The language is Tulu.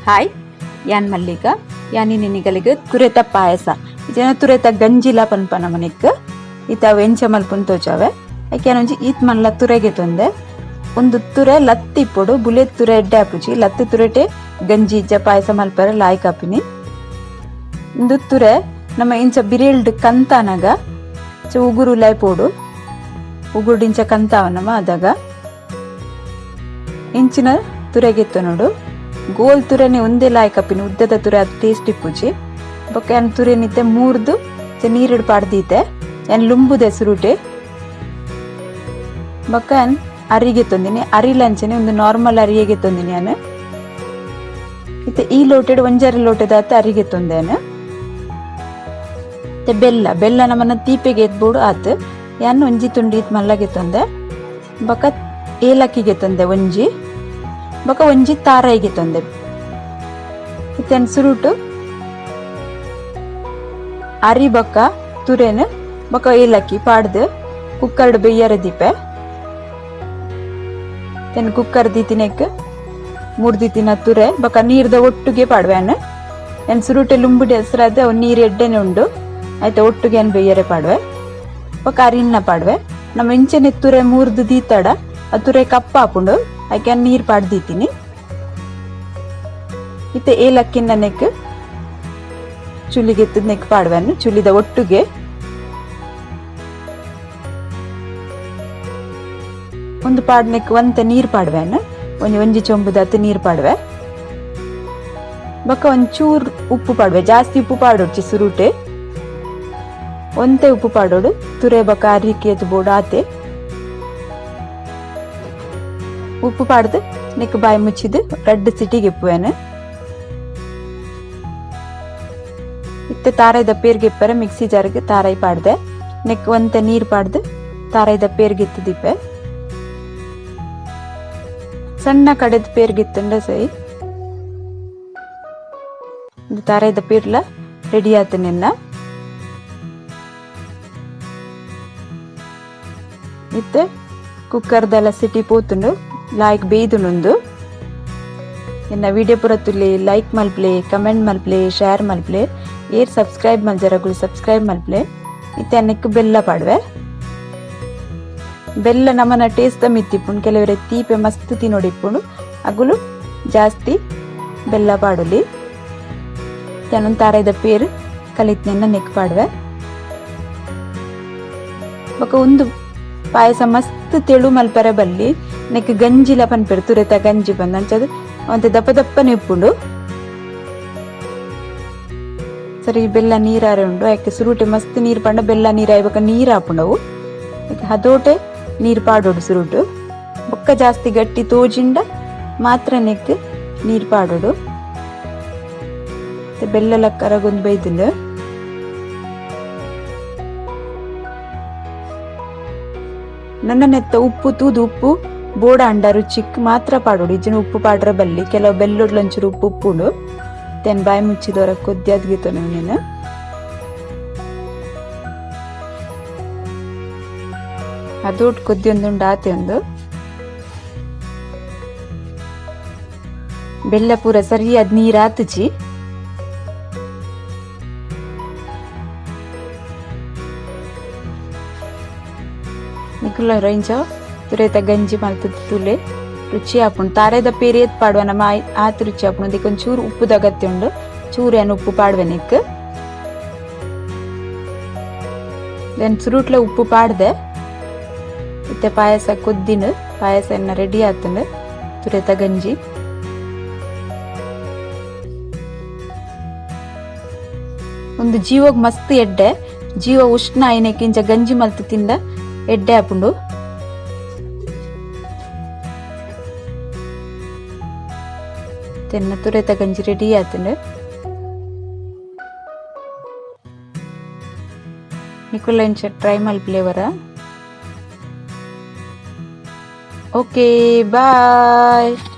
ಹಾಯ್, ಯಾನ್ ಮಲ್ಲಿಕ. ಯಾನಿ ನಿನಿಗಲಿಗೆ ತುರೆತ ಪಾಯಸ ಜನ ತುರೆತ ಗಂಜಿಲ ಪನ್ಪ ನಮನಿಕ್ ಇತ್ತ ಅವು ಎಂಚ ಮಲ್ಪುನ್ ತೋಜಾವೆ. ಐಕೆ ಒಂಜಿ ಈತ್ ಮಲ್ಲ ತುರೆಗೆ ತೊಂದೆ. ಒಂದು ತುರೆ ಲತ್ತಿ ಇಪ್ಪೊಡು. ಬುಲೆ ತುರೆ ಎಡ್ಡೆ ಆಪುಜಿ. ಲತ್ತಿ ತುರೆಟೆ ಗಂಜಿ ಇಜ್ಜ ಪಾಯಸ ಮಲ್ಪರೆ ಲಾಯ್ಕ್ ಆಪಿನಿ. ಉಂದು ತುರೆ ನಮ್ಮ ಇಂಚ ಬಿರೆಲ್ಡ್ ಕಂತಾನಗ ಉಗುರು ಪೋಡು. ಉಗುರು ಇಂಚ ಕಂತಾವ ನಮ ಅದಾಗ ಇಂಚಿನ ತುರೆಗೆತ್ತೊನೊಡು. ಗೋಲ್ ತುರೆನೆ ಒಂದೇ ಲಾಯ್ಕ್ ಆಪಿನಿ. ಉದ್ದದ ತುರೆ ಅದು ಟೇಸ್ಟ್ ಇಪ್ಪುಜಿ. ಬೊಕ್ಕ ಯಾನ್ ತುರೆನಿತ್ತೆ ಮೂರ್ದು ನೀರುಡು ಪಾಡ್ದೀತೆ. ಯಾನ್ ಲುಂಬುದೆ ಸುರುಟೆ. ಬೊಕ್ಕ ಯಾನ್ ಅರಿಗೆ ತೊಂದಿನಿ. ಅರಿಲಂಚನೆ ಒಂದು ನಾರ್ಮಲ್ ಅರಿಯಗೆ ತೊಂದಿನಿ ಯಾನ್. ಇತ್ತೆ ಈ ಲೋಟೆಡ್ ಒಂಜಾರು ಲೋಟೆದಾತ ಅರಿಗೆ ತೊಂದೇನು. ಬೆಲ್ಲ ಬೆಲ್ಲ ನಮ್ಮನ್ನ ತೀಪೆಗೆ ಎತ್ಬೋಡು ಆತು. ಯಾನ್ ಒಂಜಿ ತುಂಡಿ ಇತ್ ಮಲ್ಲಗೆ ತೊಂದೆ. ಬೊಕ್ಕ ಏಲಕ್ಕಿಗೆ ತೊಂದೆ ಒಂಜಿ. ಬೊಕ್ಕ ಒಂಜಿ ತಾರಾಯಿಗೆ ತೊಂದೆ. ಇತ್ತೆ ಸುರುಟು ಅರಿ ಬೊಕ್ಕ ತುರೆನ್ ಬೊಕ್ಕ ಏಲಕ್ಕಿ ಪಾಡ್ದು ಕುಕ್ಕರ್ಡ್ ಬೆಯ್ಯರೆ ದೀಪೆ. ತೆನ್ ಕುಕ್ಕರ್ ದೀತಿನೆಕ್ ಮುರ್ದಿತ್ತಿನ ತುರೆ ಬೊಕ್ಕ ನೀರ್ದ ಒಟ್ಟುಗೆ ಪಾಡ್ವೆ. ಯಾನ್ ಸುರುಟೆ ಲುಂಬುಡಿ ಹೆಸರಾದ ಅವು ನೀರ್ ಎಡ್ಡೆನೆ ಉಂಡು. ಆಯ್ತ ಒಟ್ಟುಗೆ ಏನ್ ಬೆಯ್ಯರೆ ಪಾಡ್ವೆ. ಬೊಕ್ಕ ಅರಿನ್ನ ಪಾಡ್ವೆ. ನಮ್ಮ ಇಂಚನೆ ತುರೆ ಮೂರ್ದು ದೀತಾಡ ಆ ತುರೆ ಕಪ್ಪ ಆಪುಂಡು. ಐಕೆ ನೀರ್ ಪಾಡ್ ದೀತೀನಿ. ಇತ್ತೆ ಏಲಕ್ಕಿನ ನೆಕ್ ಚುಲಿಗೆ ನೆಕ್ ಪಾಡ್ವೆನ್ ಚುಲಿದ ಒಟ್ಟುಗೆ. ಒಂದು ಪಾಡ್ನೆಕ್ ಒಂತೆ ನೀರ್ ಪಾಡ್ವೆನ್. ಒಂಜಿ ಒಂಜಿ ಚೊಂಬುದಾತ್ ನೀರ್ ಪಾಡ್ವೆ. ಬೊಕ್ಕ ಒಂಚೂರ್ ಉಪ್ಪು ಪಾಡ್ವೆ. ಜಾಸ್ತಿ ಉಪ್ಪು ಪಾಡೊಡ್ಚಿ ಸುರುಟೆ. ಒಂತೆ ಉಪ್ಪು ಪಾಡೋಡು. ತುರೆ ಬೊಕ್ಕ ಅರಿಕೆ ಬೋಡು ಆತೆ ಉಪ್ಪು ಪಾಡ್ದು ನೆಕ್ ಬಾಯಿ ಮುಚ್ಚಿದ್ ರಡ್ಡ್ ಸಿಟಿಗೆ ಇಪ್ಪುವೇನು. ಇತ್ತೆ ತಾರಾಯ್ದ ಪೇರ್ಗೆ ಇಪ್ಪರೆ ಮಿಕ್ಸಿ ಜಾರ್ಗ್ ತಾರಾಯಿ ಪಾಡ್ದೆ. ನೆಕ್ ಒಂತೆ ನೀರ್ ಪಾಡ್ದು ತಾರಾಯ್ದ ಪೇರ್ಗೆ ದಿಪ್ಪೆ. ಸಣ್ಣ ಕಡೆದ ಪೇರ್ಗಿತ್ತುಂಡ ಸೈ. ತಾರಾಯ್ದ ಪೇರ್ಲ ರೆಡಿ ಆತು ನಿನ್ನ. ಇತ್ತೆ ಕುಕ್ಕರ್ದೆಲ್ಲ ಸಿಟಿ ಪೋತುಂಡು. ಲಾಯ್ಕ್ ಬೇಯ್ದುಂಡು. ಎನ್ನ ವಿಡಿಯೋ ಪೂರ ತುಲೆ ಲೈಕ್ ಮಲ್ಪ್ಲೆ, ಕಮೆಂಟ್ ಮಲ್ಪ್ಲೆ, ಶೇರ್ ಮಲ್ಪ್ಲೆ. ಏರ್ ಸಬ್ಸ್ಕ್ರೈಬ್ ಮಲ್ಜರಗುಲು ಸಬ್ಸ್ಕ್ರೈಬ್ ಮಲ್ಪ್ಲೆ. ಇತ್ತೆ ಅನ್ನಕ್ಕೆ ಬೆಲ್ಲ ಪಾಡ್ವೆ. ಬೆಲ್ಲ ನಮನ ಟೇಸ್ಟ್ ಮಿತ್ತಿಪ್ಪುಂಡು. ಕೆಲವರೆ ತೀಪೆ ಮಸ್ತ್ ತಿನ್ನೋಡಿಪ್ಪುಂಡು. ಅಗುಲು ಜಾಸ್ತಿ ಬೆಲ್ಲ ಪಾಡೊಲಿ. ಯಾನೊಂದು ತಾರಾಯ್ದ ಪೇರು ಕಲಿತ್ನೆನ್ನ ನೆಕ್ ಪಾಡ್ವೆ. ಬೊಕ ಉಂದು ಪಾಯಸ ಮಸ್ತ್ ತೆಳು ಮಲ್ಪರೆ ಬಲ್ಲಿ. ನೆಕ್ ಗಂಜಿಲ ಪನ್ಪೆರ್, ತುರೆತ ಗಂಜಿ ಪಂದ್. ಅಂಚದ ಒಂತೆ ದಪ್ಪ ದಪ್ಪನೆ ಇಪ್ಪುಂಡು. ಸರಿ, ಬೆಲ್ಲ ನೀರಾರೆ ಉಂಡು. ಯಾಕೆ ಸುರುಟೆ ಮಸ್ತ್ ನೀರು ಪಂಡ ಬೆಲ್ಲ ನೀರ್ ಆಯ್ಬೊಕ ನೀರ್ ಆಪುಂಡವು. ಹದೋಟೆ ನೀರ್ ಪಾಡೋಡು ಸುರುಟು. ಬೊಕ್ಕ ಜಾಸ್ತಿ ಗಟ್ಟಿ ತೋಜಿಂಡ ಮಾತ್ರ ನೆಕ್ ನೀರ್ ಪಾಡೋಡು. ಬೆಲ್ಲ ಕರಗೊಂದು ಬೈದುಂಡು. ನನ್ನ ನೆತ್ತ ಉಪ್ಪು ತೂದು ಉಪ್ಪು ಬೋಡ ಅಂಡ ರುಚಿಕ್ ಮಾತ್ರ ಪಾಡೋಡು. ಇಜ್ಜಿನ ಉಪ್ಪು ಪಾಡ್ರ ಬಲ್ಲಿ. ಕೆಲವು ಬೆಲ್ಲೊಡ್ಲೊಂಚೂರು ಉಪ್ಪು ಉಪ್ಪುಂಡು. ತೆನ್ ಬಾಯಿ ಮುಚ್ಚಿದವರ ಕೊದ್ದಿಯಾದ್ಗಿತ್ತು ನೀನು. ಅದೋಟ್ ಕೊದ್ದಿ ಒಂದುಂಡು ಆತೆ ಒಂದು. ಬೆಲ್ಲ ಪೂರ ಸರಿಯಾದ ನೀರ್ ಆತುಜಿ. ನಿಕುಲ ರಂಚ ತುರೇತ ಗಂಜಿ ಮಲ್ತುದು ತುಲೆ ರುಚಿ ಆಪುಂಡು. ತಾರೆದ ಪೇರ್ ಏತ್ ಪಾಡುವ ನಮ್ಮ ಆತ್ ರುಚಿ ಆಪುಂಡು. ಅದಕ್ಕೆ ಒಂಚೂರು ಉಪ್ಪುದ ಅಗತ್ಯ ಉಂಡು. ಚೂರು ಯಾನ್ ಉಪ್ಪು ಪಾಡ್ವೆ ನೆಕ್. Then ಸುರುಟ್ಲ ಉಪ್ಪು ಪಾಡ್ದೆ. ಇತ್ತೆ ಪಾಯಸ ಕೊದ್ದಿನ ಪಾಯಸ ಎನ್ನ ರೆಡಿ ಆತುಂಡು ತುರೆತ ಗಂಜಿ. ಒಂದು ಜೀವಗ್ ಮಸ್ತ್ ಎಡ್ಡೆ. ಜೀವ ಉಷ್ಣ ಆಯ್ನೆಕ್ ಇಂಚ ಗಂಜಿ ಮಲ್ತು ತಿಂದ ಎಡ್ಡೆ ಆಪುಂಡು. ತೆನ್ನ ತುರೆತ ಗಂಜಿ ರೆಡಿ ಆತುಂಡು. ನಿಕುಲ ಇಂಚ ಟ್ರೈ ಮಲ್ಪುಲೆ. Okay, bye.